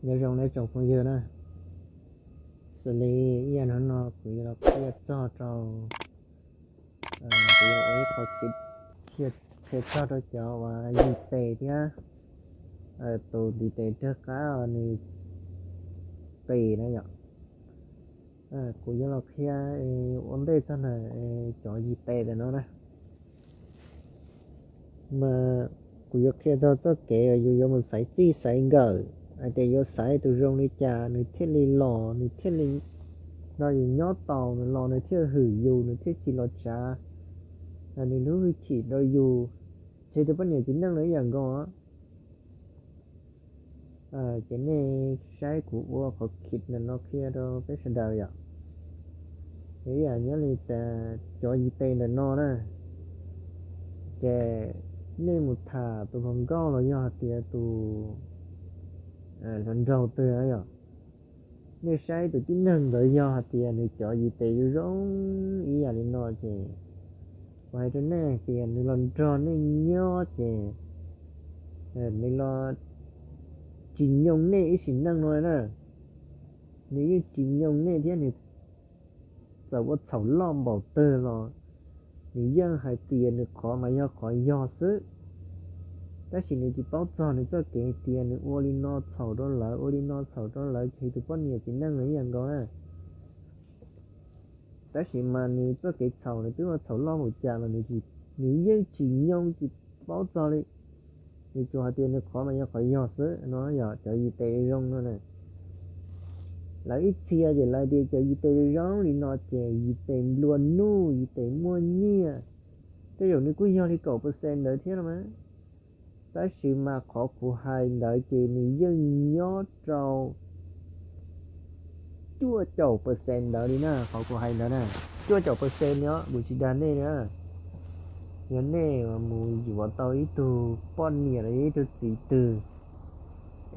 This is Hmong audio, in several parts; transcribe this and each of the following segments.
Nyob zoo nej tsoom phooj ywg na, xws li ib yam no no kuv yuav los qhia txog rau, kuv yuav ua ib qho qhia txog rau cov uas yig tes thiab tus ntiv tes rag qab nws qis na yom. Kuv yuav los qhia ua ntej txog ntawm cov yig tes ntawm no na. Mas kuv yuav qhia txog txoj kev uas yus yuav mus xaiv txij xaiv nkawm hais tias yuav xaiv tus zoo li cas nws thiaj li los, nws thiaj li nrog yus nyob tau, nws los nws thiaj hwm yus, nws thiaj tsis los tsav nws lub hwj chim rau yus. Ces tus poj niam txiv neej los ib yam nkaus. Ces nej saib kuv ua qhov khij ntawm no qhia rau peb sawv daws yom. Ces ib yam nyob li cov yig tes ntawm no na, ces nej mus tham tus hluas nkauj los yog hais tias tus hluas nraug twg yom, nej saib tus tib neeg ntawd yog hais tias nws cov yig tes zoo zoo ib yam li no ces kuv hais rau nej hais tias nws los nrog nej nyob ces nws los tsis nyoo nej ib sim neej no na. Nws yeej tsis nyoo nej thiab nws txawm ua txhaum loj npaum twg los nws yeej hais tias nws qhov mas yog qhov yog xwb. Tab sis nws tsis paub txog nws txoj kev hais tias nws ua li no txhaum rau lawv, ua li no txhaum rau lawv, ces tus poj niam txiv neej los ib yam nkaus na. Tab sis mas nws txoj kev txhaum nws twb ua txhaum loj npaum cas los nws yeej tsis nyoo tsis paub txog li. Nws tsuas hais tias nws qhov mas yog qhov yog xwb no yog cov yig tes zoo no na. Lawv ib txhia ces lawv tias cov yig tes zoo li no ces yig tes nplua nuj, yig tes muaj nyiaj. Tej zaum nws kuj yog li kaum percent ntawd thiab no mas. Tab sis mas qhov kuv hais ntawd ces nws yeej nyob rau cuaj caum percent ntawd li na, qhov kuv hais ntawd na. Cuaj caum percent no kuv tsis dag nej na. Yog nej mus yuav tau ib tug poj niam los yog ib tug txiv twg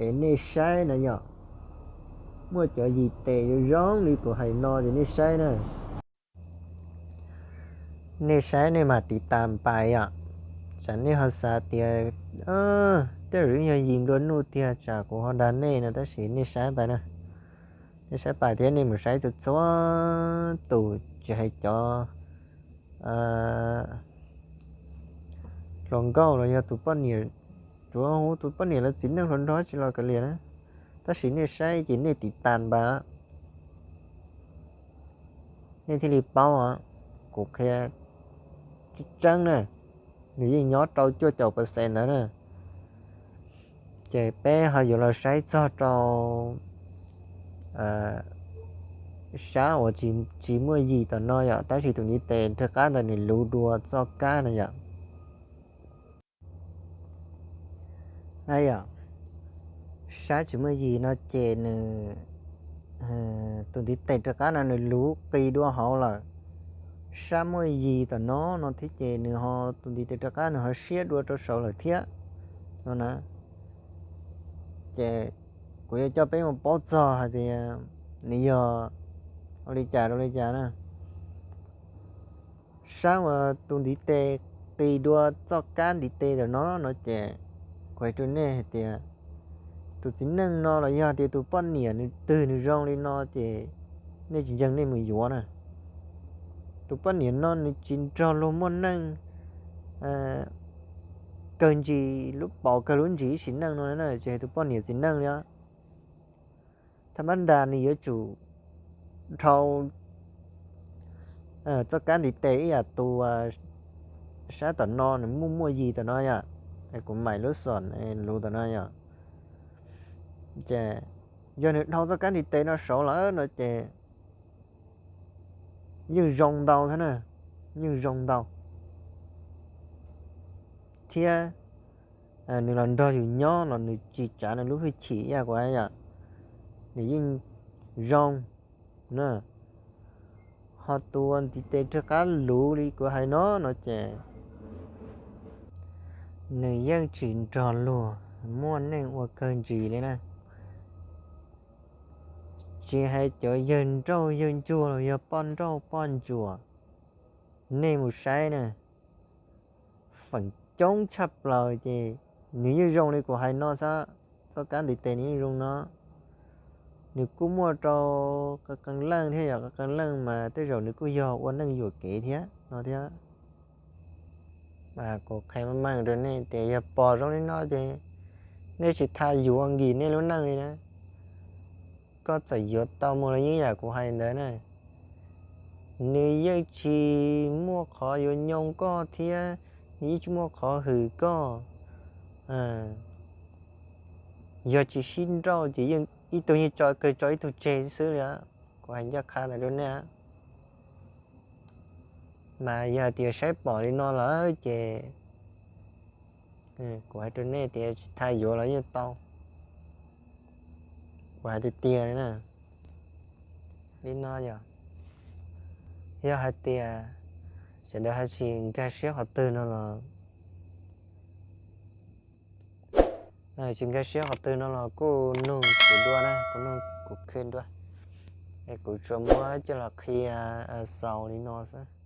es nej saib na yom, muaj cov yig tes zoo zoo li kuv hais no ces nej saib na. Nej saib nej mam tiv tas pais yom. Tsam nej ho xav tias tej zaum yog yig nplua nuj tiag tsam kuv ho dag nej no, tab sis nej saib pais na. Nej saib pais thiab nej mus saib txhua txhua tus, tsis hais cov hluas nkauj los yog tus poj niam, tsuav hu tus poj niam los txiv neej hluas nraug tsis los kav liam na. Tab sis nej saib ces nej tiv tas pais, nej thiaj li paub os. Kuv qhia tseeb tseeb na, nws yeej nyob rau cuaj caum percent ntawd na. Ces peb ho yuav los saib txog rau sab uas tsis muaj yig tom no yom, tab sis tus ntiv tes rag qab ntawd nws luv dua txoj kab na yom. Yom, sab tsis muaj yig no ces nws, tus ntiv tes rag qab no nws luv qis dua hauv lawm. Sab muaj yig tom no no thiab ces nws ho, tus ntiv tes rag qab nws ho siab dua rau saud lawm thiab no na. Ces kuv yuav coj peb mus paub txog hais tias nws yog ua li cas rau li cas na. Sab uas tus ntiv tes qis dua txoj kab ntiv tes ntawm no no ces kuv hais rau nej hais tias tus txiv neej no los yog tias tus poj niam nws twg nws zoo li no ces nej tsis ntseeg nej mus yuav na. Tus poj niam no nws tsis nrog luag muaj neej kawg ntsis, lub paus kawg lub ntsis ib sim neej no na, tsis hais tus poj niam txiv neej li os. Thaj mab nras nws yuav tsum dhau txoj kab ntiv tes ib yam tus sab tom no nws muaj muaj yig tom no yom. Kuv maim lub xom luv tom no yom. Ces yog nws dhau txoj kab ntiv tes no saud lawm no ces yeej zoo ntau thiab na, yeej zoo ntau thiab nws los nrog yus nyob los nws tsis tsav nws lub hwj chim ib yam kuv yom, nws yeej zoo na. Ho tus ntiv tes rag qab luv li kuv hais no no ces nws yeej tsis nrog luag muaj neej ua kawg ntsis li na. Tsis hais cov yawg nrauj yawg ntsuag los yog poj nrauj poj ntsuam, nej mus saib na, feem coob tshaj plaws ces nws yeej zoo li kuv hais no xwb, txoj kab ntiv tes nws yeej zoo no. Nws kuj muaj rau qee qee leej thiab, yog qee qee leej mas tej zaum nws kuj yog ua neej yuam kev thiab no thiab. Mas kuv qhia meej meej rau nej tias yog pom zoo li no ces nej tsis tas yuav nkim nej lub neej li na. Koj txawm yuav tau mus los yeej yam kuv hais ntawd na, nws yeej tsis muaj qhov yuav nyoo koj thiab, nws yeej tsis muaj qhov hwm koj. Yog tsis sib nrauj ces yeej ib tug yeej tso kawg tso ib tug tseg xwb li. Kuv hais ncaj qha ntawd rau nej. Mas yog tias saib pom li no lawm ces kuv hais rau nej tias tsis tas yuav los yeej tau. Kuv hais tiag tiag li na. Li no yog, yog hais tias sawv daws ho tsis nkag siab qhov twg no los, tsis nkag siab qhov twg no los kuj nug kuv dua na, kuv nug kuv khw dua, es kuv tsuas muab coj los qhia xaus li no xwb.